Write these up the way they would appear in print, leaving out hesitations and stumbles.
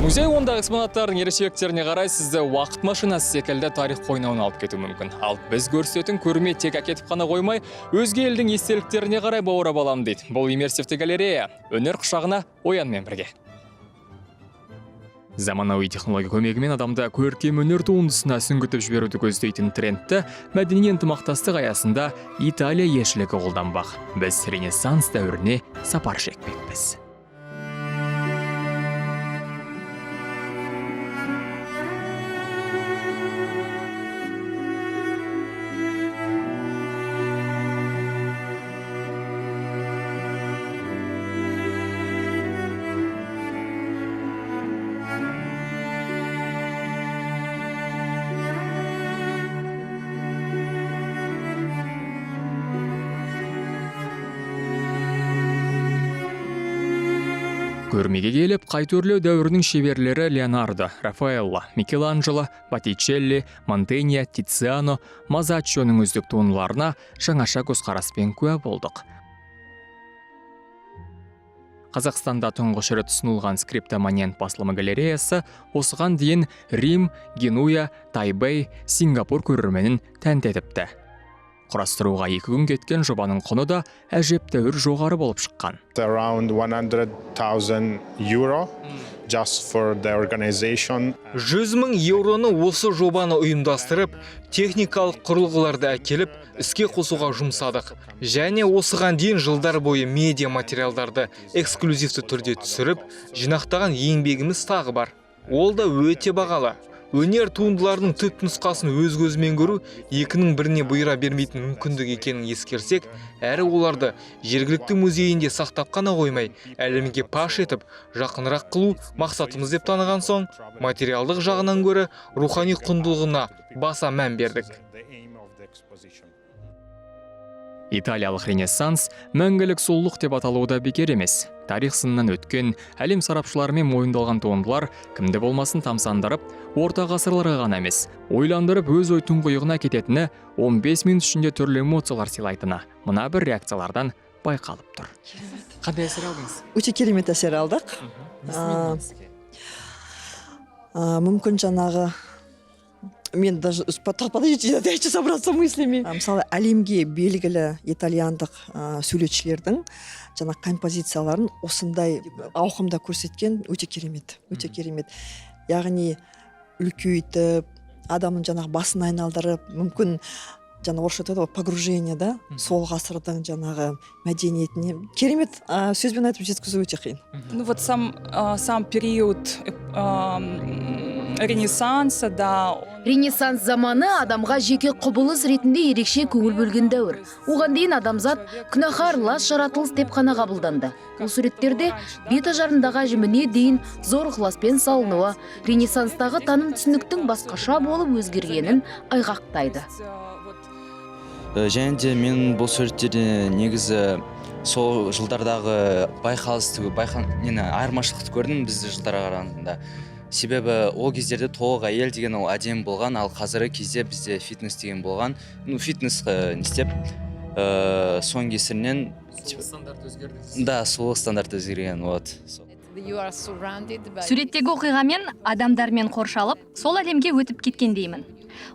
Музей ондағы экспонаттардың ерекшеліктеріне қарай сізді уақыт машинасы секілді тарих қойнауына алып кетуі мүмкін. Ал біз көрсететін көрме тек әкетіп қана қоймай, өзге елдің естеліктеріне қарай баурап аламын дейді. Бұл иммерсивті галерея өнер құшағына оянмен бірге. Заманауи технология көмегімен адамды көркем өнер туындысына сүңгітіп жіберуді көздейтін трендті мәдени ынтымақтастық аясында Италия елшілігі қолданбақ. Біз Ренессанс дәуіріне сапар шекпекпіз. Көрмеге келіп, қайта өрлеу дәуірінің шеберлері Леонардо, Рафаэлло, Микеланджело, Боттичелли, Мантенья, Тициано, Мазаччоның үздік туындыларына жаңаша көзқараспен куә болдық. Қазақстанда тұңғыш рет ұсынылған Скриптоманент басылымы галереясы осыған дейін Рим, Генуя, Тайбэй, Сингапур көрерменін тәнті етіпті. Құрастыруға 2 күн кеткен жобаның құны да әжептәуір жоғары болып шыққан. Around €100,000 just for the organization. 100 000 еуроны осы жобаны ұйымдастырып, техникалық құрылғыларды әкеліп, іске қосуға жұмсадық. Және осыған дейін жылдар бойы медиа материалдарды эксклюзивті түрде түсіріп, жинақтаған еңбегіміз тағы бар. Ол да өте бағалы. Өнер туындыларының түп нұсқасын өз көзімен көру екінің біріне бұйыра бермейтін мүмкіндік екенін ескерсек, әрі оларды жергілікті музейінде сақтап қана қоймай, әлемге паш етіп, жақынырақ қылу мақсатымыз деп таныған соң, материалдық жағынан гөрі рухани құндылығына баса мән бердік. The aim of the exposition. Италиялық Ренессанс мәңгілік сұлулық деп аталуы да бекер емес. Тарих сынынан өткен, әлем сарапшыларымен мойындалған туындылар кімді болмасын тамсандырып, орта ғасырларға ғана емес, ойландырып, өз ой тұңғиығына кететіні, 15 минут ішінде түрлі эмоциялар сыйлайтыны мына бір реакциялардан байқалып тұр. Қандай әсер алдыңыз? Өте керемет әсер алдық. Мүмкін жаңағы мен даже, подождите, дайте собраться мыслями. Мысалы, әлемге белгілі итальяндық суретшілердің жаңа композицияларын осындай ауқымда көрсеткен өте керемет, өте керемет. Яғни үлкейтіп, адамның жаңағы басын айналдырып, мүмкін жаңа орысша айтады ғой, погружение да, сол ғасырдың жаңағы мәдениетіне. Керемет, сөзбен айтып жеткізу өте қиын. Ну вот сам период Ренессанса, да, он Ренессанс заманы адамға жеке құбылыс ретінде ерекше көңіл бөлген дәуір. Оған дейін адамзат күнәһар, лас жаратылыс деп қана қабылданды. Бұл суреттерде бет ажарындағы әжіміне дейін зор ықыласпен салынуы ренессанстағы таным түсініктің басқаша болып өзгергенін айғақтайды. Вот Және де мен бұл суреттерде негізі сол жылдардағы байқалысты, байқа нені, айырмашылықты көрдім біздің жылдарға қарағанда. Себебі ол кездерде толық әйел деген ол әдемі болған, ал қазіргі кезде бізде фитнес деген болған. Ну, фитнес не істеп, соның кесірінен Стандарт өзгерді. Да, сұлулық стандарты өзгерген, вот. Суреттегі оқиғамен, адамдармен қоршалып, сол әлемге өтіп кеткендеймін.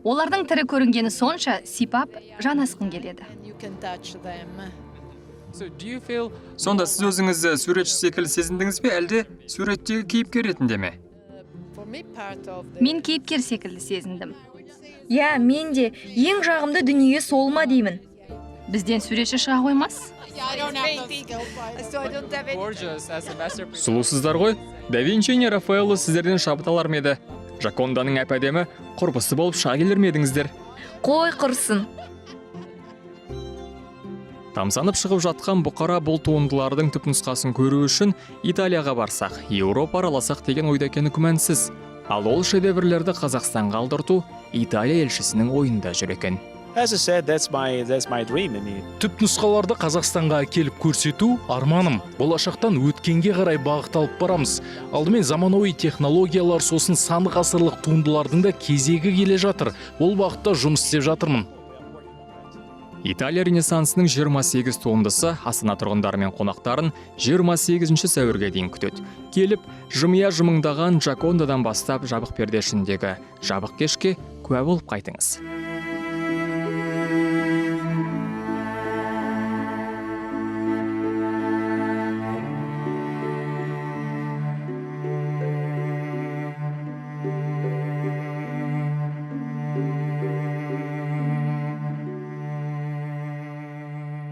Олардың тірі көрінгені сонша, сипап, жанасқың келеді. Сонда сіз өзіңізді суретші секілді сезіндіңіз бе, әлде суреттегі кейіпкер ретінде ме? Мен кейіпкер секілді сезіндім. Иә, мен де ең жағымды дүние сол ма деймін. Бізден суретші шыға қоймас. Сұлусыздар ғой. Да Винчи не Рафаэлло сіздерден шабыт алар ма еді? Жаконданың әп әдемі құрбысы болып шыға келер ме едіңіздер? Қой құрсын. Тамсанып шығып жатқан бұқара бұл туындылардың түп нұсқасын көру үшін Италияға барсақ, Еуропа араласақ деген ойда екені күмәнсіз. Ал ол шедеврлерді Қазақстанға алдырту Италия елшісінің ойында жүр екен. As I said, that's my dream. I mean, Түп нұсқаларды Қазақстанға әкеліп көрсету арманым. Болашақтан өткенге қарай бағытталып барамыз. Алдымен заманауи технологиялар, сосын сан ғасырлық туындылардың да кезегі келе жатыр. Ол бағытта жұмыс істеп жатырмын. Италия ренессансының 28 туындысы Астана тұрғындары мен қонақтарын 28 сәуірге дейін күтеді. Келіп, жымия жымыңдаған Джокондадан бастап жабық перде ішіндегі жабық кешке куә болып қайтыңыз.